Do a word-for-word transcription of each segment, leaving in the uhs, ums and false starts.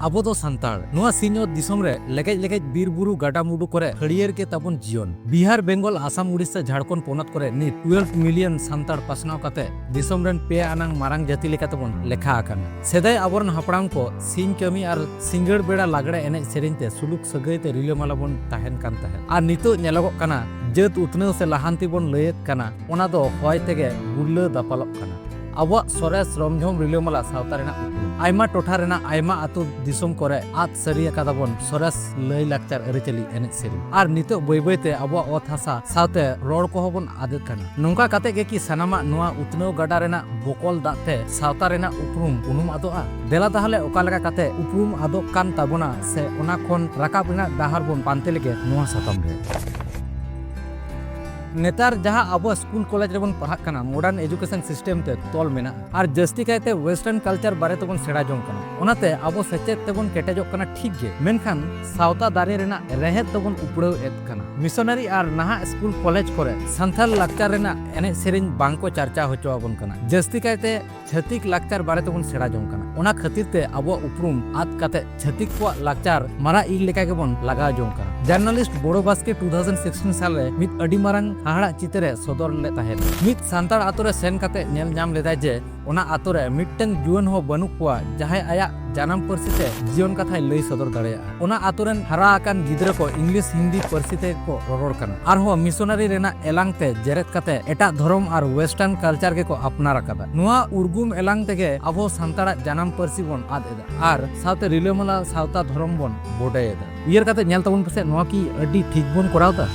ᱟᱵᱚ ᱫᱚ ᱥᱟᱱᱛᱟᱲ᱾ ᱱᱚᱣᱟ ᱥᱤᱧᱚᱛ ᱫᱤᱥᱚᱢ ᱨᱮ ᱞᱮᱜᱮᱡ ᱞᱮᱜᱮᱡ ᱵᱤᱨ ᱵᱩᱨᱩ ᱜᱟᱰᱟ ᱢᱩᱰᱩ ᱠᱚᱨᱮ ᱦᱟᱹᱨᱭᱟᱹᱲ ᱜᱮ ᱛᱟᱵᱚᱱ ᱡᱤᱭᱚᱱ᱾ ᱵᱤᱦᱟᱨ, ᱵᱮᱝᱜᱚᱞ, ᱟᱥᱟᱢ, ᱩᱲᱤᱥᱥᱟ, ᱡᱷᱟᱲᱠᱷᱚᱸᱰ ᱯᱚᱱᱚᱛ ᱠᱚᱨᱮ ᱱᱤᱛ ᱴᱩᱭᱮᱞᱵᱷ ᱢᱤᱞᱤᱭᱚᱱ ᱥᱟᱱᱛᱟᱲ ᱯᱟᱥᱱᱟᱣ ᱠᱟᱛᱮ ᱫᱤᱥᱚᱢ ᱨᱮᱱ ᱯᱮ ᱟᱱᱟᱝ ᱢᱟᱨᱟᱝ ᱡᱟᱹᱛᱤ ᱞᱮᱠᱟ ᱛᱮᱵᱚᱱ ᱞᱮᱠᱷᱟ ᱟᱠᱟᱱᱟ᱾ ᱥᱮᱫᱟᱭ ᱟᱵᱚᱨᱮᱱ ᱦᱟᱯᱲᱟᱢ ᱠᱚ ᱥᱤᱧ ᱠᱟᱹᱢᱤ ᱟᱨ ᱥᱤᱸᱜᱟᱹᱲ ᱵᱮᱲᱟ ᱞᱟᱜᱽᱲᱮ ᱮᱱᱮᱡ ᱥᱮᱨᱮᱧ ᱛᱮ ᱥᱩᱞᱩᱠ ᱥᱟᱹᱜᱟᱹᱭ ᱛᱮ ᱨᱤᱞᱟᱹᱢᱟᱞᱟ ᱵᱚᱱ ᱛᱟᱦᱮᱱ ᱠᱟᱱ ᱛᱟᱦᱮᱸᱫ᱾ ᱟᱨ ᱱᱤᱛᱚᱜ ᱧᱮᱞᱚᱜᱚᱜ ᱠᱟᱱᱟ, ᱡᱟᱹᱛ ᱩᱛᱱᱟᱹᱣ ᱥᱮ ᱞᱟᱦᱟᱱᱛᱤ ᱵᱚᱱ ᱞᱟᱹᱭᱮᱫ ᱠᱟᱱᱟ, ᱚᱱᱟ ᱫᱚ ᱦᱚᱭ ᱛᱮᱜᱮ ᱜᱩᱨᱞᱟᱹ ᱫᱟᱯᱟᱞᱚᱜ ᱠᱟᱱᱟ᱾ ᱟᱵᱚᱣᱟᱜ ᱥᱚᱨᱮᱥ ᱨᱚᱢᱡᱷᱚᱢ ᱨᱤᱞᱟᱹᱢᱟᱞᱟ ᱥᱟᱶᱛᱟ ᱨᱮᱱᱟᱜ ᱩᱯᱨᱩᱢ᱾ ᱟᱭᱢᱟ ᱴᱚᱴᱷᱟ ᱨᱮᱱᱟᱜ ᱟᱭᱢᱟ ᱟᱹᱛᱩ ᱫᱤᱥᱚᱢ ᱠᱚᱨᱮ ᱟᱫ ᱥᱟᱹᱨᱤ ᱟᱠᱟᱫᱟ ᱵᱚᱱ ᱥᱚᱨᱮᱥ ᱞᱟᱹᱭ ᱞᱟᱠᱪᱟᱨ ᱟᱹᱨᱤᱪᱟᱹᱞᱤ ᱮᱱᱮᱡ ᱥᱮᱨᱮᱧ᱾ ᱟᱨ ᱱᱤᱛᱚᱜ ᱵᱟᱹᱭ ᱵᱟᱹᱭ ᱛᱮ ᱟᱵᱚᱣᱟᱜ ᱚᱛ ᱦᱟᱥᱟ ᱥᱟᱶᱛᱮ ᱨᱚᱲ ᱠᱚᱦᱚᱸ ᱵᱚᱱ ᱟᱫᱮᱫ ᱠᱟᱱᱟ᱾ ᱱᱚᱝᱠᱟ ᱠᱟᱛᱮ ᱜᱮ ᱠᱤ ᱥᱟᱱᱟᱢᱟᱜ ᱱᱚᱣᱟ ᱩᱛᱱᱟᱹᱣ ᱜᱟᱰᱟ ᱨᱮᱱᱟᱜ ᱵᱚᱠᱚᱞ ᱫᱟᱜ ᱛᱮ ᱥᱟᱶᱛᱟ ᱨᱮᱱᱟᱜ ᱩᱯᱨᱩᱢ ᱩᱱᱩᱢ ᱟᱫᱚᱜᱼᱟ? ᱫᱮᱞᱟ ᱛᱟᱦᱞᱮ ᱚᱠᱟ ᱞᱮᱠᱟ ᱠᱟᱛᱮ ᱩᱯᱨᱩᱢ ᱟᱫᱚᱜ ᱠᱟᱱ ᱛᱟᱵᱚᱱᱟ ᱥᱮ ᱚᱱᱟ ᱠᱷᱚᱱ ᱨᱟᱠᱟᱵ ᱨᱮᱱᱟᱜ ᱰᱟᱦᱟᱨ ᱵᱚᱱ ᱯᱟᱱᱛᱮ ᱞᱮᱜᱮ ᱱᱚᱣᱟ ᱥᱟᱛᱟᱢ ᱨᱮ᱾ ᱱᱮᱛᱟᱨ ᱡᱟᱦᱟᱸ ᱟᱵᱚ ᱥᱠᱩᱞ ᱠᱚᱞᱮᱡᱽ ᱨᱮᱵᱚᱱ ᱯᱟᱲᱦᱟᱜ ᱠᱟᱱᱟ, ᱢᱚᱰᱟᱨᱱ ᱮᱡᱩᱠᱮᱥᱚᱱ ᱥᱤᱥᱴᱮᱢ ᱛᱮ ᱛᱚᱞ ᱢᱮᱱᱟᱜᱼᱟ᱾ ᱟᱨ ᱡᱟᱹᱥᱛᱤ ᱠᱟᱭᱛᱮ ᱣᱮᱥᱴᱟᱨᱱ ᱠᱟᱞᱪᱟᱨ ᱵᱟᱨᱮ ᱛᱮᱵᱚᱱ ᱥᱮᱬᱟ ᱡᱚᱝ ᱠᱟᱱᱟ᱾ ᱚᱱᱟᱛᱮ ᱟᱵᱚ ᱥᱮᱪᱮᱫ ᱛᱮᱵᱚᱱ ᱠᱮᱴᱮᱡᱚᱜ ᱠᱟᱱᱟ ᱴᱷᱤᱠ ᱜᱮ, ᱢᱮᱱᱠᱷᱟᱱ ᱥᱟᱶᱛᱟ ᱫᱟᱨᱮ ᱨᱮᱱᱟᱜ ᱨᱮᱦᱮᱫ ᱫᱚᱵᱚᱱ ᱩᱯᱲᱟᱹᱣ ᱮᱫ ᱠᱟᱱᱟ᱾ ᱢᱤᱥᱚᱱᱟᱨᱤ ᱟᱨ ᱱᱟᱦᱟᱜ ᱥᱠᱩᱞ ᱠᱚᱞᱮᱡᱽ ᱠᱚᱨᱮ ᱥᱟᱱᱛᱟᱲ ᱞᱟᱠᱪᱟᱨ ᱨᱮᱱᱟᱜ ᱮᱱᱮᱡ ᱥᱮᱨᱮᱧ ᱵᱟᱝ ᱠᱚ ᱪᱟᱨᱪᱟ ᱦᱚᱪᱚ ᱟᱵᱚᱱ ᱠᱟᱱᱟ᱾ ᱡᱟᱹᱥᱛᱤ ᱠᱟᱭᱛᱮ ᱪᱷᱟᱹᱛᱤᱠ ᱞᱟᱠᱪᱟᱨ ᱵᱟᱨᱮ ᱛᱮᱵᱚᱱ ᱥᱮᱬᱟ ᱡᱚᱝ ᱠᱟᱱᱟ᱾ ᱚᱱᱟ ᱠᱷᱟᱹᱛᱤᱨ ᱛᱮ ᱟᱵᱚᱣᱟᱜ ᱩᱯᱨᱩᱢ ᱟᱫ ᱠᱟᱛᱮ ᱪᱷᱟᱹᱛᱤᱠ ᱠᱚᱣᱟᱜ ᱞᱟᱠᱪᱟᱨ ᱢᱟᱨᱟᱜ ᱤᱞ ᱞᱮᱠᱟ ᱜᱮᱵᱚᱱ ᱞᱟᱜᱟᱣ ᱡᱚᱝ ᱠᱟᱱᱟ᱾ ᱡᱟᱨᱱᱟᱞᱤᱥᱴ ᱵᱳᱨᱳ ᱵᱟᱥᱠᱮ ᱴᱩ ᱛᱷᱟᱣᱡᱮᱱᱰ ᱥᱤᱠᱥᱴᱤᱱ ᱥᱟᱞ ᱨᱮ ᱢᱤᱫ ᱟᱹᱰᱤ ᱢᱟᱨᱟᱝ ᱦᱟᱦᱟᱲᱟᱜ ᱪᱤᱛᱟᱹᱨ ᱮ ᱥᱚᱫᱚᱨ ᱞᱮᱫ ᱛᱟᱦᱮᱸᱫ᱾ ᱢᱤᱫ ᱥᱟᱱᱛᱟᱲ ᱟᱛᱳ ᱨᱮ ᱥᱮᱱ ᱠᱟᱛᱮ ᱧᱮᱞ ᱧᱟᱢ ᱞᱮᱫᱟᱭ ᱡᱮ ᱚᱱᱟ ᱟᱛᱳ ᱨᱮ ᱢᱤᱫᱴᱟᱝ ᱡᱩᱣᱟᱹᱱ ᱦᱚᱸ ᱵᱟᱹᱱᱩᱜ ᱠᱚᱣᱟ, ᱡᱟᱦᱟᱸᱭ ᱟᱭᱟᱜ ᱡᱟᱱᱟᱢ ᱯᱟᱹᱨᱥᱤ ᱛᱮ ᱡᱤᱭᱚᱱ ᱠᱟᱛᱷᱟᱭ ᱞᱟᱹᱭ ᱥᱚᱫᱚᱨ ᱫᱟᱲᱮᱭᱟᱜᱼᱟ᱾ ᱚᱱᱟ ᱟᱛᱳ ᱨᱮᱱ ᱦᱟᱨᱟ ᱟᱠᱟᱱ ᱜᱤᱫᱽᱨᱟᱹ ᱠᱚ ᱤᱝᱞᱤᱥ, ᱦᱤᱱᱫᱤ ᱯᱟᱹᱨᱥᱤ ᱛᱮᱜᱮ ᱠᱚ ᱨᱚᱨᱚᱲ ᱠᱟᱱᱟ᱾ ᱟᱨᱦᱚᱸ ᱢᱤᱥᱚᱱᱟᱨᱤ ᱨᱮᱱᱟᱜ ᱮᱞᱟᱝ ᱛᱮ ᱡᱮᱨᱮᱫ ᱠᱟᱛᱮ ᱮᱴᱟᱜ ᱫᱷᱚᱨᱚᱢ ᱟᱨ ᱣᱮᱥᱴᱟᱨᱱ ᱠᱟᱞᱪᱟᱨ ᱜᱮᱠᱚ ᱟᱯᱱᱟᱨ ᱟᱠᱟᱫᱟ᱾ ᱱᱚᱣᱟ ᱩᱨᱜᱩᱢ ᱮᱞᱟᱝ ᱛᱮᱜᱮ ᱟᱵᱚ ᱥᱟᱱᱛᱟᱲᱟᱜ ᱡᱟᱱᱟᱢ ᱯᱟᱹᱨᱥᱤ ᱵᱚᱱ ᱟᱫ ᱮᱫᱟ ᱟᱨ ᱥᱟᱶᱛᱮ ᱨᱤᱞᱟᱹᱢᱟᱞᱟ ᱥᱟᱶᱛᱟ ᱫᱷᱚᱨᱚᱢ ᱵᱚᱱ ᱵᱚᱰᱮᱭᱮᱫᱟ᱾ ᱩᱭᱦᱟᱹᱨ ᱠᱟᱛᱮ ᱧᱮᱞ ᱛᱟᱵᱚᱱ ᱯᱟᱥᱮ, ᱱᱚᱣᱟ ᱠᱤ ᱟᱹᱰᱤ ᱴᱷᱤᱠ ᱵᱚᱱ ᱠᱚᱨᱟᱣ ᱮᱫᱟ?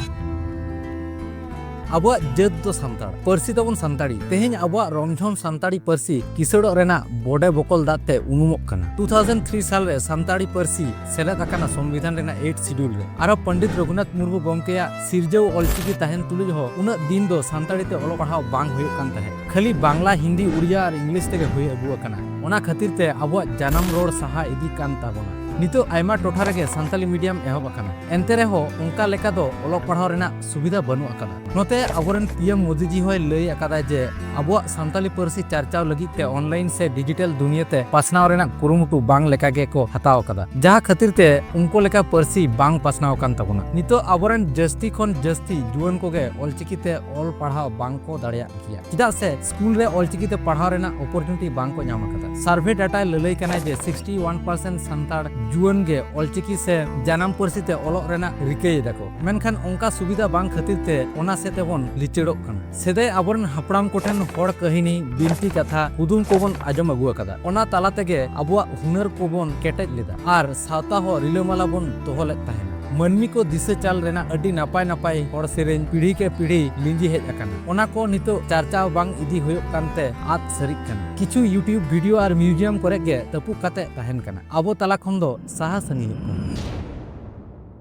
ᱟᱵᱚᱣᱟᱜ ᱡᱟᱹᱛ ᱫᱚ ᱥᱟᱱᱛᱟᱲ, ᱯᱟᱹᱨᱥᱤ ᱛᱟᱵᱚᱱ ᱥᱟᱱᱛᱟᱲᱤ᱾ ᱛᱮᱦᱮᱧ ᱟᱵᱚᱣᱟᱜ ᱨᱚᱢᱡᱷᱚᱢ ᱥᱟᱱᱛᱟᱲᱤ ᱯᱟᱹᱨᱥᱤ ᱠᱤᱥᱟᱹᱲᱚᱜ ᱨᱮᱱᱟᱜ ᱵᱚᱰᱮ ᱵᱚᱠᱚᱞ ᱫᱟᱜ ᱛᱮ ᱩᱱᱩᱢᱚᱜ ᱠᱟᱱᱟ᱾ ᱴᱩ ᱛᱷᱟᱣᱡᱮᱱᱰ ᱛᱷᱨᱤ ᱥᱟᱞ ᱨᱮ ᱥᱟᱱᱛᱟᱲᱤ ᱯᱟᱹᱨᱥᱤ ᱥᱮᱞᱮᱫ ᱟᱠᱟᱱᱟ ᱥᱚᱝᱵᱤᱫᱷᱟᱱ ᱨᱮᱱᱟᱜ ᱮᱭᱤᱴ ᱥᱤᱰᱩᱞ ᱨᱮ᱾ ᱟᱨᱦᱚᱸ ᱯᱚᱱᱰᱤᱛ ᱨᱚᱜᱷᱩᱱᱟᱛᱷ ᱢᱩᱨᱢᱩ ᱜᱚᱢᱠᱮᱭᱟᱜ ᱥᱤᱨᱡᱟᱹᱣ ᱚᱞᱪᱤᱠᱤ ᱛᱟᱦᱮᱱ ᱛᱩᱞᱩᱡ ᱦᱚᱸ ᱩᱱᱟᱹᱜ ᱫᱤᱱ ᱫᱚ ᱥᱟᱱᱛᱟᱲᱤ ᱛᱮ ᱚᱞᱚᱜ ᱯᱟᱲᱦᱟᱣ ᱵᱟᱝ ᱦᱩᱭᱩᱜ ᱠᱟᱱ ᱛᱟᱦᱮᱸᱫ᱾ ᱠᱷᱟᱹᱞᱤ ᱵᱟᱝᱞᱟ, ᱦᱤᱱᱫᱤ, ᱩᱲᱤᱭᱟ ᱟᱨ ᱤᱝᱞᱤᱥ ᱛᱮᱜᱮ ᱦᱩᱭ ᱟᱹᱜᱩ ᱟᱠᱟᱱᱟ᱾ ᱚᱱᱟ ᱠᱷᱟᱹᱛᱤᱨ ᱛᱮ ᱟᱵᱚᱣᱟᱜ ᱡᱟᱱᱟᱢ ᱨᱚᱲ ᱥᱟᱦᱟ ᱤᱫᱤ ᱠᱟᱱ ᱛᱟᱵᱚᱱᱟ᱾ ᱱᱤᱛᱚᱜ ᱟᱭᱢᱟ ᱴᱚᱴᱷᱟ ᱨᱮᱜᱮ ᱥᱟᱱᱛᱟᱞᱤ ᱢᱤᱰᱤᱭᱟᱢ ᱮᱦᱚᱵ ᱟᱠᱟᱱᱟ, ᱮᱱᱛᱮ ᱨᱮᱦᱚᱸ ᱚᱱᱠᱟ ᱞᱮᱠᱟ ᱫᱚ ᱚᱞᱚᱜ ᱯᱟᱲᱦᱟᱣ ᱨᱮᱱᱟᱜ ᱥᱩᱵᱤᱫᱷᱟ ᱵᱟᱹᱱᱩᱜ ᱟᱠᱟᱫᱟ᱾ ᱱᱚᱛᱮ ᱟᱵᱚᱨᱮᱱ ᱯᱤ ᱮᱢ ᱢᱳᱫᱤ ᱡᱤ ᱦᱚᱸᱭ ᱞᱟᱹᱭ ᱟᱠᱟᱫᱟ ᱡᱮ ᱟᱵᱚᱣᱟᱜ ᱥᱟᱱᱛᱟᱞᱤ ᱯᱟᱹᱨᱥᱤ ᱪᱟᱨᱪᱟᱣ ᱞᱟᱹᱜᱤᱫ ᱛᱮ ᱚᱱᱞᱟᱭᱤᱱ ᱥᱮ ᱰᱤᱡᱤᱴᱟᱞ ᱫᱩᱱᱤᱭᱟᱹ ᱛᱮ ᱯᱟᱥᱱᱟᱣ ᱨᱮᱱᱟᱜ ᱠᱩᱨᱩᱢᱩᱴᱩ ᱵᱟᱝ ᱞᱮᱠᱟ ᱜᱮ ᱠᱚ ᱦᱟᱛᱟᱣ ᱟᱠᱟᱫᱟ, ᱡᱟᱦᱟᱸ ᱠᱷᱟᱹᱛᱤᱨ ᱛᱮ ᱩᱱᱠᱩ ᱞᱮᱠᱟ ᱯᱟᱹᱨᱥᱤ ᱵᱟᱝ ᱯᱟᱥᱱᱟᱣ ᱟᱠᱟᱱ ᱛᱟᱵᱚᱱᱟ᱾ ᱱᱤᱛᱚᱜ ᱟᱵᱚᱨᱮᱱ ᱡᱟᱹᱥᱛᱤ ᱠᱷᱚᱱ ᱡᱟᱹᱥᱛᱤ ᱡᱩᱣᱟᱹᱱ ᱠᱚᱜᱮ ᱚᱞᱪᱤᱠᱤ ᱛᱮ ᱚᱞ ᱯᱟᱲᱦᱟᱣ ᱵᱟᱝ ᱠᱚ ᱫᱟᱲᱮᱭᱟᱜ ᱜᱮᱭᱟ, ᱪᱮᱫᱟᱜ ᱥᱮ ᱥᱠᱩᱞ ᱨᱮ ᱚᱞᱪᱤᱠᱤ ᱛᱮ ᱯᱟᱲᱦᱟᱣ ᱨᱮᱱᱟᱜ ᱚᱯᱚᱨᱪᱩᱱᱤᱴᱤ ᱵᱟᱝ ᱠᱚ ᱧᱟᱢ ᱟᱠᱟᱫᱟ᱾ ᱥᱟᱨᱵᱷᱮ ᱰᱟᱴᱟᱭ ᱞᱟᱹᱞᱟᱹᱭ ᱠᱟᱱᱟ ᱡᱮ ᱥᱤᱠᱥᱴᱤ ᱳᱣᱟᱱ ᱯᱟᱨᱥᱮᱱᱴ ᱥᱟᱱᱛᱟᱲ ᱡᱩᱣᱟᱹᱱ ᱜᱮ ᱚᱞᱪᱤᱠᱤ ᱥᱮ ᱡᱟᱱᱟᱢ ᱯᱟᱹᱨᱥᱤ ᱛᱮ ᱚᱞᱚᱜ ᱨᱮᱱᱟᱜ ᱨᱤᱠᱟᱹᱭ ᱮᱫᱟ ᱠᱚ, ᱢᱮᱱᱠᱷᱟᱱ ᱚᱱᱠᱟ ᱥᱩᱵᱤᱫᱷᱟ ᱵᱟᱝ ᱠᱷᱟᱹᱛᱤᱨ ᱛᱮ ᱚᱱᱟ ᱥᱮᱫ ᱛᱮᱵᱚᱱ ᱞᱤᱪᱟᱹᱲᱚᱜ ᱠᱟᱱᱟ᱾ ᱥᱮᱫᱟᱭ ᱟᱵᱚᱨᱮᱱ ᱦᱟᱯᱲᱟᱢ ᱠᱚᱴᱷᱮᱱ ᱦᱚᱲ ᱠᱟᱹᱦᱱᱤ, ᱵᱤᱱᱛᱤ ᱠᱟᱛᱷᱟ, ᱠᱩᱫᱩᱢ ᱠᱚᱵᱚᱱ ᱟᱸᱡᱚᱢ ᱟᱹᱜᱩ ᱟᱠᱟᱫᱟ᱾ ᱚᱱᱟ ᱛᱟᱞᱟ ᱛᱮᱜᱮ ᱟᱵᱚᱣᱟᱜ ᱦᱩᱱᱟᱹᱨ ᱠᱚᱵᱚᱱ ᱠᱮᱴᱮᱡ ᱞᱮᱫᱟ ᱟᱨ ᱥᱟᱶᱛᱟ ᱦᱚᱸ ᱨᱤᱞᱟᱹᱢᱟᱞᱟ ᱵᱚᱱ ᱫᱚᱦᱚ ᱞᱮᱫ ᱛᱟᱦᱮᱱᱟ᱾ ᱢᱟᱹᱱᱢᱤ ᱠᱚ ᱫᱤᱥᱟᱹ ᱪᱟᱞ ᱨᱮᱱᱟᱜ ᱟᱹᱰᱤ ᱱᱟᱯᱟᱭ ᱱᱟᱯᱟᱭ ᱦᱚᱲ ᱥᱮᱨᱮᱧ ᱯᱤᱲᱦᱤ ᱠᱮ ᱯᱤᱲᱦᱤ ᱞᱤᱸᱡᱤ ᱦᱮᱡ ᱟᱠᱟᱱᱟ᱾ ᱚᱱᱟ ᱠᱚ ᱱᱤᱛᱚᱜ ᱪᱟᱨᱪᱟᱣ ᱵᱟᱝ ᱤᱫᱤ ᱦᱩᱭᱩᱜ ᱠᱟᱱᱛᱮ ᱟᱫ ᱥᱟᱹᱨᱤᱜ ᱠᱟᱱᱟ᱾ ᱠᱤᱪᱷᱩ YouTube ᱵᱷᱤᱰᱤᱭᱳ ᱟᱨ ᱢᱤᱭᱩᱡᱤᱭᱟᱢ ᱠᱚᱨᱮ ᱜᱮ ᱛᱟᱹᱯᱩᱜ ᱠᱟᱛᱮ ᱛᱟᱦᱮᱱ ᱠᱟᱱᱟ᱾ ᱟᱵᱚ ᱛᱟᱞᱟ ᱠᱷᱚᱱ ᱫᱚ ᱥᱟᱦᱟ ᱥᱟᱺᱜᱤᱧᱚᱜ ᱠᱟᱱᱟ᱾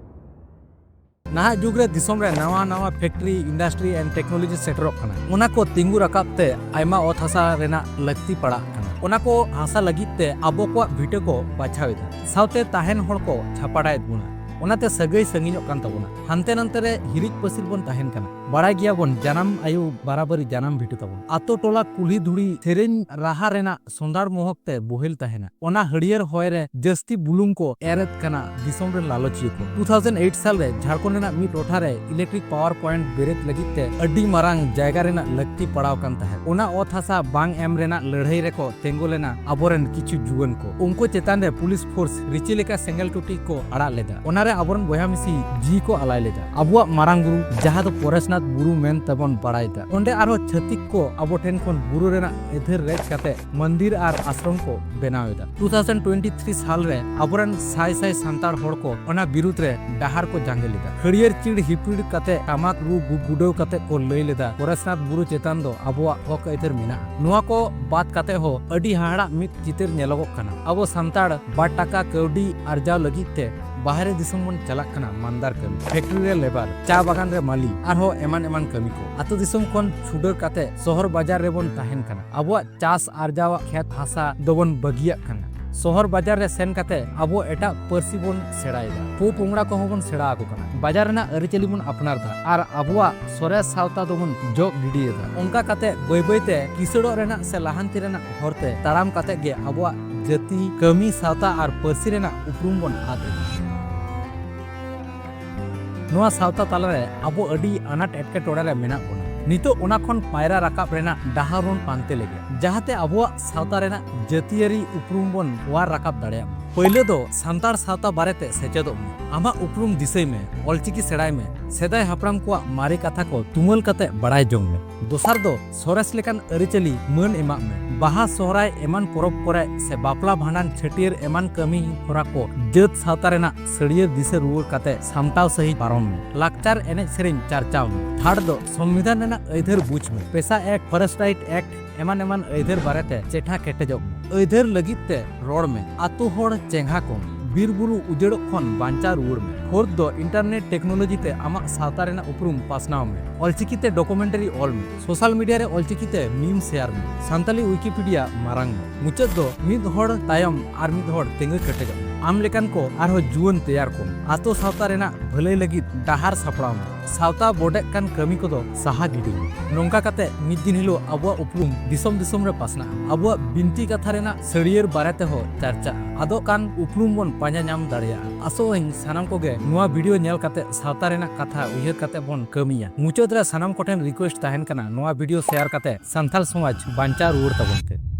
ᱱᱟᱦᱟᱜ ᱡᱩᱜᱽ ᱨᱮ ᱫᱤᱥᱚᱢ ᱨᱮ ᱱᱟᱣᱟ ᱱᱟᱣᱟ factory, industry and technology ᱥᱮᱴᱮᱨᱚᱜ ᱠᱟᱱᱟ᱾ ᱚᱱᱟ ᱠᱚ ᱛᱤᱸᱜᱩ ᱨᱟᱠᱟᱵ ᱛᱮ ᱟᱭᱢᱟ ᱚᱛ ᱦᱟᱥᱟ ᱨᱮᱱᱟᱜ ᱞᱟᱹᱠᱛᱤ ᱯᱟᱲᱟᱜ ᱠᱟᱱᱟ᱾ ᱚᱱᱟ ᱠᱚ ᱦᱟᱥᱟ ᱞᱟᱹᱜᱤᱫ ᱛᱮ ᱟᱵᱚ ᱠᱚᱣᱟᱜ ᱵᱷᱤᱴᱟᱹ ᱠᱚ ᱵᱟᱪᱷᱟᱣ ᱮᱫᱟ, ᱥᱟᱶᱛᱮ ᱛᱟᱦᱮᱱ ᱦᱚᱲ ᱠᱚ ᱪᱷᱟᱯᱟᱰᱟᱭᱮᱫ ᱵᱚᱱᱟ᱾ ᱚᱱᱟᱛᱮ ᱥᱟᱹᱜᱟᱹᱭ ᱥᱟᱺᱜᱤᱧᱚᱜ ᱠᱟᱱ ᱛᱟᱵᱚᱱᱟ᱾ ᱦᱟᱱᱛᱮ ᱱᱟᱱᱛᱮ ᱨᱮ ᱦᱤᱨᱤᱡ ᱯᱟᱹᱥᱤᱨ ᱵᱚᱱ ᱛᱟᱦᱮᱱ ᱠᱟᱱᱟ᱾ ᱵᱟᱲᱟᱭ ᱜᱮᱭᱟᱵᱚᱱ ᱡᱟᱱᱟᱢ ᱟᱭᱳ ᱵᱟᱨᱟᱵᱟᱨᱤ ᱡᱟᱱᱟᱢ ᱵᱷᱤᱴᱟᱹ ᱛᱟᱵᱚᱱ᱾ ᱟᱛᱳ ᱴᱚᱞᱟ ᱠᱩᱞᱦᱤ ᱫᱷᱩᱲᱤ ᱥᱮᱨᱮᱧ ᱨᱟᱦᱟ ᱨᱮᱱᱟᱜ ᱥᱚᱸᱫᱷᱟᱲ ᱢᱚᱦᱚᱠ ᱛᱮ ᱵᱳᱦᱮᱞ ᱛᱟᱦᱮᱱᱟ᱾ ᱚᱱᱟ ᱦᱟᱹᱨᱭᱟᱹᱲ ᱦᱚᱭ ᱨᱮ ᱡᱟᱹᱥᱛᱤ ᱵᱩᱞᱩᱝ ᱠᱚ ᱮᱨᱮᱫ ᱠᱟᱱᱟ ᱫᱤᱥᱚᱢ ᱨᱮᱱ ᱞᱟᱞᱚᱪᱤᱭᱟᱹ ᱠᱚ᱾ ᱴᱩ ᱛᱷᱟᱣᱡᱮᱱᱰ ᱮᱭᱤᱴ ᱥᱟᱞ ᱨᱮ ᱡᱷᱟᱲᱠᱷᱚᱸᱰ ᱨᱮᱱᱟᱜ ᱢᱤᱫ ᱴᱚᱴᱷᱟ ᱨᱮ electric power point ᱵᱮᱨᱮᱫ ᱞᱟᱹᱜᱤᱫ ᱛᱮ ᱟᱹᱰᱤ ᱢᱟᱨᱟᱝ ᱡᱟᱭᱜᱟ ᱨᱮᱱᱟᱜ ᱞᱟᱹᱠᱛᱤ ᱯᱟᱲᱟᱣ ᱠᱟᱱ ᱛᱟᱦᱮᱸᱫ᱾ ᱚᱱᱟ ᱚᱛ ᱦᱟᱥᱟ ᱵᱟᱝ ᱮᱢ ᱨᱮᱱᱟᱜ ᱞᱟᱹᱲᱦᱟᱹᱭ ᱨᱮᱠᱚ ᱛᱮᱸᱜᱚ ᱞᱮᱱᱟ ᱟᱵᱚᱨᱮᱱ ᱠᱤᱪᱷᱩ ᱡᱩᱣᱟᱹᱱ ᱠᱚ᱾ ᱩᱱᱠᱩ ᱪᱮᱛᱟᱱ ᱨᱮ ᱯᱩᱞᱤᱥ ᱯᱷᱳᱨᱥ ᱨᱤᱪᱤ ᱞᱮᱠᱟ ᱥᱮᱸᱜᱮᱞ ᱴᱩᱴᱤ ᱠᱚ ᱟᱲᱟᱜ ᱞᱮᱫᱟ᱾ ᱚᱱᱟᱨᱮ ᱟᱵᱚᱨᱮᱱ ᱵᱚᱭᱦᱟ ᱢᱤᱥᱤ ᱡᱤᱣᱤ ᱠᱚ ᱟᱞᱟᱭ ᱞᱮᱫᱟ᱾ ᱟᱵᱚᱣᱟᱜ ᱢᱟᱨᱟᱝ ᱵᱩᱨᱩ, ᱡᱟᱦᱟᱸ ᱫᱚ ᱯᱚᱨᱮᱥᱱᱟᱛᱷ ᱵᱩᱨᱩ ᱢᱮᱱ ᱛᱮᱵᱚᱱ ᱵᱟᱲᱟᱭ ᱮᱫᱟ, ᱚᱸᱰᱮ ᱟᱨᱦᱚᱸ ᱪᱷᱟᱹᱛᱤᱠ ᱠᱚ ᱟᱵᱚ ᱴᱷᱮᱱ ᱠᱷᱚᱱ ᱵᱩᱨᱩ ᱨᱮᱱᱟᱜ ᱟᱹᱫᱷᱟᱹᱨ ᱨᱮᱡ ᱠᱟᱛᱮ ᱢᱚᱱᱫᱤᱨ ᱟᱨ ᱟᱥᱨᱚᱢ ᱠᱚ ᱵᱮᱱᱟᱣ ᱮᱫᱟ᱾ ᱴᱩ ᱛᱷᱟᱣᱡᱮᱱᱰ ᱴᱩᱭᱮᱱᱴᱤ ᱛᱷᱨᱤ ᱥᱟᱞ ᱨᱮ ᱟᱵᱚᱨᱮᱱ ᱥᱟᱭ ᱥᱟᱭ ᱥᱟᱱᱛᱟᱲ ᱦᱚᱲ ᱠᱚ ᱚᱱᱟ ᱵᱤᱨᱩᱫᱽ ᱨᱮ ᱰᱟᱦᱟᱨ ᱠᱚ ᱡᱟᱸᱜᱮ ᱞᱮᱫᱟ᱾ ᱦᱟᱹᱨᱭᱟᱹᱲ ᱪᱤᱲ ᱦᱤᱯᱤᱲ ᱠᱟᱛᱮ ᱴᱟᱢᱟᱠ ᱨᱩ ᱜᱩ-, ᱜᱩᱰᱟᱹᱣ ᱠᱟᱛᱮ ᱠᱚ ᱞᱟᱹᱭ ᱞᱮᱫᱟ, "ᱯᱚᱨᱮᱥᱱᱟᱛᱷ ᱵᱩᱨᱩ ᱪᱮᱛᱟᱱ ᱫᱚ ᱟᱵᱚᱣᱟᱜ ᱦᱚᱠ ᱟᱹᱭᱫᱟᱹᱨ ᱢᱮᱱᱟᱜᱼᱟ᱾" ᱱᱚᱣᱟ ᱠᱚ ᱵᱟᱫ ᱠᱟᱛᱮ ᱦᱚᱸ ᱟᱹᱰᱤ ᱦᱟᱦᱟᱲᱟᱜ ᱢᱤᱫ ᱪᱤᱛᱟᱹᱨ ᱧᱮᱞᱚᱜᱚᱜ ᱠᱟᱱᱟ᱾ ᱟᱵᱚ ᱥᱟᱱᱛᱟᱲ ᱵᱟᱨ ᱴᱟᱠᱟ ᱠᱟᱹᱣᱰᱤ ᱟᱨᱡᱟᱣ ᱞᱟᱹᱜᱤᱫ ᱛᱮ ᱵᱟᱦᱨᱮ ᱫᱤᱥᱚᱢ ᱵᱚᱱ ᱪᱟᱞᱟᱜ ᱠᱟᱱᱟ ᱢᱟᱱᱫᱟᱨ ᱠᱟᱹᱢᱤ᱾ ᱯᱷᱮᱠᱴᱨᱤ ᱨᱮ ᱞᱮᱵᱟᱨ, ᱪᱟ ᱵᱟᱜᱟᱱ ᱨᱮ ᱢᱟᱹᱞᱤ, ᱟᱨᱦᱚᱸ ᱮᱢᱟᱱ ᱮᱢᱟᱱ ᱠᱟᱹᱢᱤ ᱠᱚ᱾ ᱟᱛᱳ ᱫᱤᱥᱚᱢ ᱠᱷᱚᱱ ᱪᱷᱩᱰᱟᱹᱨ ᱠᱟᱛᱮ ᱥᱚᱦᱚᱨ ᱵᱟᱡᱟᱨ ᱨᱮᱵᱚᱱ ᱛᱟᱦᱮᱱ ᱠᱟᱱᱟ᱾ ᱟᱵᱚᱣᱟᱜ ᱪᱟᱥ ᱟᱨᱡᱟᱣᱟᱜ ᱠᱷᱮᱛ ᱦᱟᱥᱟ ᱫᱚᱵᱚᱱ ᱵᱟᱹᱜᱤᱭᱟᱜ ᱠᱟᱱᱟ᱾ ᱥᱚᱦᱚᱨ ᱵᱟᱡᱟᱨ ᱨᱮ ᱥᱮᱱ ᱠᱟᱛᱮ ᱟᱵᱚ ᱮᱴᱟᱜ ᱯᱟᱹᱨᱥᱤ ᱵᱚᱱ ᱥᱮᱬᱟᱭᱮᱫᱟ, ᱯᱚ ᱯᱚᱝᱲᱟ ᱠᱚᱦᱚᱸ ᱵᱚᱱ ᱥᱮᱬᱟ ᱟᱠᱚ ᱠᱟᱱᱟ, ᱵᱟᱡᱟᱨ ᱨᱮᱱᱟᱜ ᱟᱹᱨᱤᱪᱟᱹᱞᱤ ᱵᱚᱱ ᱟᱯᱱᱟᱨ ᱮᱫᱟ ᱟᱨ ᱟᱵᱚᱣᱟᱜ ᱥᱚᱨᱮᱥ ᱥᱟᱶᱛᱟ ᱫᱚᱵᱚᱱ ᱡᱚᱜ ᱜᱤᱰᱤᱭᱮᱫᱟ᱾ ᱚᱱᱠᱟ ᱠᱟᱛᱮ ᱵᱟᱹᱭ ᱵᱟᱹᱭ ᱛᱮ ᱠᱤᱥᱟᱹᱲᱚᱜ ᱨᱮᱱᱟᱜ ᱥᱮ ᱞᱟᱦᱟᱱᱛᱤ ᱨᱮᱱᱟᱜ ᱦᱚᱨ ᱛᱮ ᱛᱟᱲᱟᱢ ᱠᱟᱛᱮ ᱜᱮ ᱟᱵᱚᱣᱟᱜ ᱡᱟᱹᱛᱤ, ᱠᱟᱹᱢᱤ, ᱥᱟᱶᱛᱟ ᱟᱨ ᱯᱟᱹᱨᱥᱤ ᱨᱮᱱᱟᱜ ᱩᱯᱨᱩᱢ ᱵᱚᱱ ᱟᱫ ᱮᱫᱟ᱾ ᱱᱚᱣᱟ ᱥᱟᱶᱛᱟ ᱛᱟᱞᱟᱨᱮ ᱟᱵᱚ ᱟᱹᱰᱤ ᱟᱱᱟᱴ ᱮᱴᱠᱮᱴᱚᱬᱮ ᱨᱮ ᱢᱮᱱᱟᱜ ᱵᱚᱱᱟ᱾ ᱱᱤᱛᱚᱜ ᱚᱱᱟ ᱠᱷᱚᱱ ᱯᱟᱭᱨᱟ ᱨᱟᱠᱟᱵ ᱨᱮᱱᱟᱜ ᱰᱟᱦᱟᱨ ᱵᱚᱱ ᱯᱟᱱᱛᱮ ᱞᱮᱜᱮ, ᱡᱟᱦᱟᱸᱛᱮ ᱟᱵᱚᱣᱟᱜ ᱥᱟᱶᱛᱟ ᱨᱮᱱᱟᱜ ᱡᱟᱹᱛᱤᱭᱟᱹᱨᱤ ᱩᱯᱨᱩᱢ ᱵᱚᱱ ᱚᱣᱟᱨ ᱨᱟᱠᱟᱵ ᱫᱟᱲᱮᱭᱟᱜ ᱢᱟ᱾ ᱯᱳᱭᱞᱳ ᱫᱚ ᱥᱟᱱᱛᱟᱲ ᱥᱟᱶᱛᱟ ᱵᱟᱨᱮᱛᱮ ᱥᱮᱪᱮᱫᱚᱜ ᱢᱮ᱾ ᱟᱢᱟᱜ ᱩᱯᱨᱩᱢ ᱫᱤᱥᱟᱹᱭ ᱢᱮ, ᱚᱞᱪᱤᱠᱤ ᱥᱮᱬᱟᱭ ᱢᱮ, ᱥᱮᱫᱟᱭ ᱦᱟᱯᱲᱟᱢ ᱠᱚᱣᱟᱜ ᱢᱟᱨᱮ ᱠᱟᱛᱷᱟ ᱠᱚ ᱛᱩᱢᱟᱹᱞ ᱠᱟᱛᱮ ᱵᱟᱲᱟᱭ ᱡᱚᱝ ᱢᱮ᱾ ᱫᱚᱥᱟᱨ ᱫᱚ ᱥᱚᱨᱮᱥ ᱞᱮᱠᱟᱱ ᱟᱹᱨᱤᱪᱟᱹᱞᱤ ᱢᱟᱹᱱ ᱮᱢᱟᱜ ᱢᱮ᱾ ᱵᱟᱦᱟ, ᱥᱚᱦᱨᱟᱭ ᱮᱢᱟᱱ ᱯᱚᱨᱚᱵᱽ ᱠᱚᱨᱮ ᱥᱮ ᱵᱟᱯᱞᱟ, ᱵᱷᱟᱸᱰᱟᱱ, ᱪᱷᱟᱹᱴᱭᱟᱹᱨ ᱮᱢᱟᱱ ᱠᱟᱹᱢᱤ ᱦᱚᱨᱟ ᱠᱚ ᱡᱟᱹᱛ ᱥᱟᱶᱛᱟ ᱨᱮᱱᱟᱜ ᱥᱟᱹᱲᱤᱭᱟᱹ ᱫᱤᱥᱟᱹ ᱨᱩᱣᱟᱹᱲ ᱠᱟᱛᱮ ᱥᱟᱢᱴᱟᱣ ᱥᱟᱹᱦᱤᱡ ᱯᱟᱨᱚᱢ ᱢᱮ᱾ ᱞᱟᱠᱪᱟᱨ ᱮᱱᱮᱡ ᱥᱮᱨᱮᱧ ᱪᱟᱨᱪᱟᱣ ᱢᱮ᱾ ᱛᱷᱟᱨᱰ ᱫᱚ ᱥᱚᱝᱵᱤᱫᱷᱟᱱ ᱨᱮᱱᱟᱜ ᱟᱹᱭᱫᱟᱹᱨ ᱵᱩᱡᱽ ᱢᱮ᱾ ᱯᱮᱥᱟ ᱮᱠᱴ, ᱯᱷᱚᱨᱮᱥᱴ ᱨᱟᱭᱤᱴ ᱮᱠᱴ ᱮᱢᱟᱱ ᱮᱢᱟᱱ ᱟᱹᱭᱫᱟᱹᱨ ᱵᱟᱨᱮᱛᱮ ᱪᱮᱴᱷᱟ ᱠᱮᱴᱮᱡᱚᱜ ᱢᱮ᱾ ᱟᱹᱭᱫᱟᱹᱨ ᱞᱟᱹᱜᱤᱫ ᱛᱮ ᱨᱚᱲ ᱢᱮ᱾ ᱟᱛᱳ ᱦᱚᱲ ᱪᱮᱸᱜᱷᱟ ᱠᱚᱢ᱾ ᱵᱤᱨ ᱵᱩᱨᱩ ᱩᱡᱟᱹᱲᱚᱜ ᱠᱷᱚᱱ ᱵᱟᱧᱪᱟᱣ ᱨᱩᱣᱟᱹᱲ ᱢᱮ᱾ ᱯᱷᱳᱨᱛᱷ ᱫᱚ ᱤᱱᱴᱟᱨᱱᱮᱴ ᱴᱮᱠᱱᱳᱞᱚᱡᱤ ᱛᱮ ᱟᱢᱟᱜ ᱥᱟᱶᱛᱟ ᱨᱮᱱᱟᱜ ᱩᱯᱨᱩᱢ ᱯᱟᱥᱱᱟᱣ ᱢᱮ᱾ ᱚᱞᱪᱤᱠᱤ ᱛᱮ ᱰᱚᱠᱩᱢᱮᱱᱴᱟᱨᱤ ᱚᱞ ᱢᱮ᱾ ᱥᱳᱥᱟᱞ ᱢᱤᱰᱤᱭᱟ ᱨᱮ ᱚᱞᱪᱤᱠᱤ ᱛᱮ ᱢᱤᱢ ᱥᱮᱭᱟᱨ ᱢᱮ᱾ ᱥᱟᱱᱛᱟᱞᱤ ᱣᱤᱠᱤᱯᱤᱰᱤᱭᱟ ᱢᱟᱨᱟᱝ ᱢᱮ᱾ ᱢᱩᱪᱟᱹᱫ ᱫᱚ ᱢᱤᱫ ᱦᱚᱲ ᱛᱟᱭᱚᱢ ᱟᱨ ᱢᱤᱫ ᱦᱚᱲ ᱛᱤᱸᱜᱩ ᱠᱮᱴᱮᱡᱚᱜ ᱢᱮ᱾ ᱟᱢ ᱞᱮᱠᱟᱱ ᱠᱚ ᱟᱨᱦᱚᱸ ᱡᱩᱣᱟᱹᱱ ᱛᱮᱭᱟᱨ ᱠᱚᱢ᱾ ᱟᱛᱳ ᱥᱟᱶᱛᱟ ᱨᱮᱱᱟᱜ ᱵᱷᱟᱹᱞᱟᱹᱭ ᱞᱟᱹᱜᱤᱫ ᱰᱟᱦᱟᱨ ᱥᱟᱯᱲᱟᱣ ᱢᱮ᱾ ᱥᱟᱶᱛᱟ ᱵᱚᱰᱮᱜ ᱠᱟᱱ ᱠᱟᱹᱢᱤ ᱠᱚᱫᱚ ᱥᱟᱦᱟ ᱜᱤᱰᱤ ᱢᱮ᱾ ᱱᱚᱝᱠᱟ ᱠᱟᱛᱮ ᱢᱤᱫ ᱫᱤᱱ ᱦᱤᱞᱳᱜ ᱟᱵᱚᱣᱟᱜ ᱩᱯᱨᱩᱢ ᱫᱤᱥᱚᱢ ᱫᱤᱥᱚᱢ ᱨᱮ ᱯᱟᱥᱱᱟᱜᱼᱟ᱾ ᱟᱵᱚᱣᱟᱜ ᱵᱤᱱᱛᱤ ᱠᱟᱛᱷᱟ ᱨᱮᱱᱟᱜ ᱥᱟᱹᱲᱤᱭᱟᱹᱨ ᱵᱟᱨᱮ ᱛᱮᱦᱚᱸ ᱪᱟᱨᱪᱟᱜᱼᱟ᱾ ᱟᱫᱚᱜ ᱠᱟᱱ ᱩᱯᱨᱩᱢ ᱵᱚᱱ ᱯᱟᱸᱡᱟ ᱧᱟᱢ ᱫᱟᱲᱮᱭᱟᱜᱼᱟ᱾ ᱟᱥᱚᱜ ᱟᱹᱧ ᱥᱟᱱᱟᱢ ᱠᱚᱜᱮ ᱱᱚᱣᱟ ᱵᱷᱤᱰᱤᱭᱳ ᱧᱮᱞ ᱠᱟᱛᱮ ᱥᱟᱶᱛᱟ ᱨᱮᱱᱟᱜ ᱠᱟᱛᱷᱟ ᱩᱭᱦᱟᱹᱨ ᱠᱟᱛᱮ ᱵᱚᱱ ᱠᱟᱹᱢᱤᱭᱟ᱾ ᱢᱩᱪᱟᱹᱫ ᱨᱮ ᱥᱟᱱᱟᱢ ᱠᱚᱴᱷᱮᱱ ᱨᱤᱠᱩᱭᱮᱥᱴ ᱛᱟᱦᱮᱱ ᱠᱟᱱᱟ, ᱱᱚᱣᱟ ᱵᱷᱤᱰᱤᱭᱳ ᱥᱮᱭᱟᱨ ᱠᱟᱛᱮ ᱥᱟᱱᱛᱟᱲ ᱥᱚᱢᱟᱡᱽ ᱵᱟᱧᱪᱟᱣ ᱨᱩᱣᱟᱹᱲ ᱛᱟᱵᱚᱱ ᱯᱮ᱾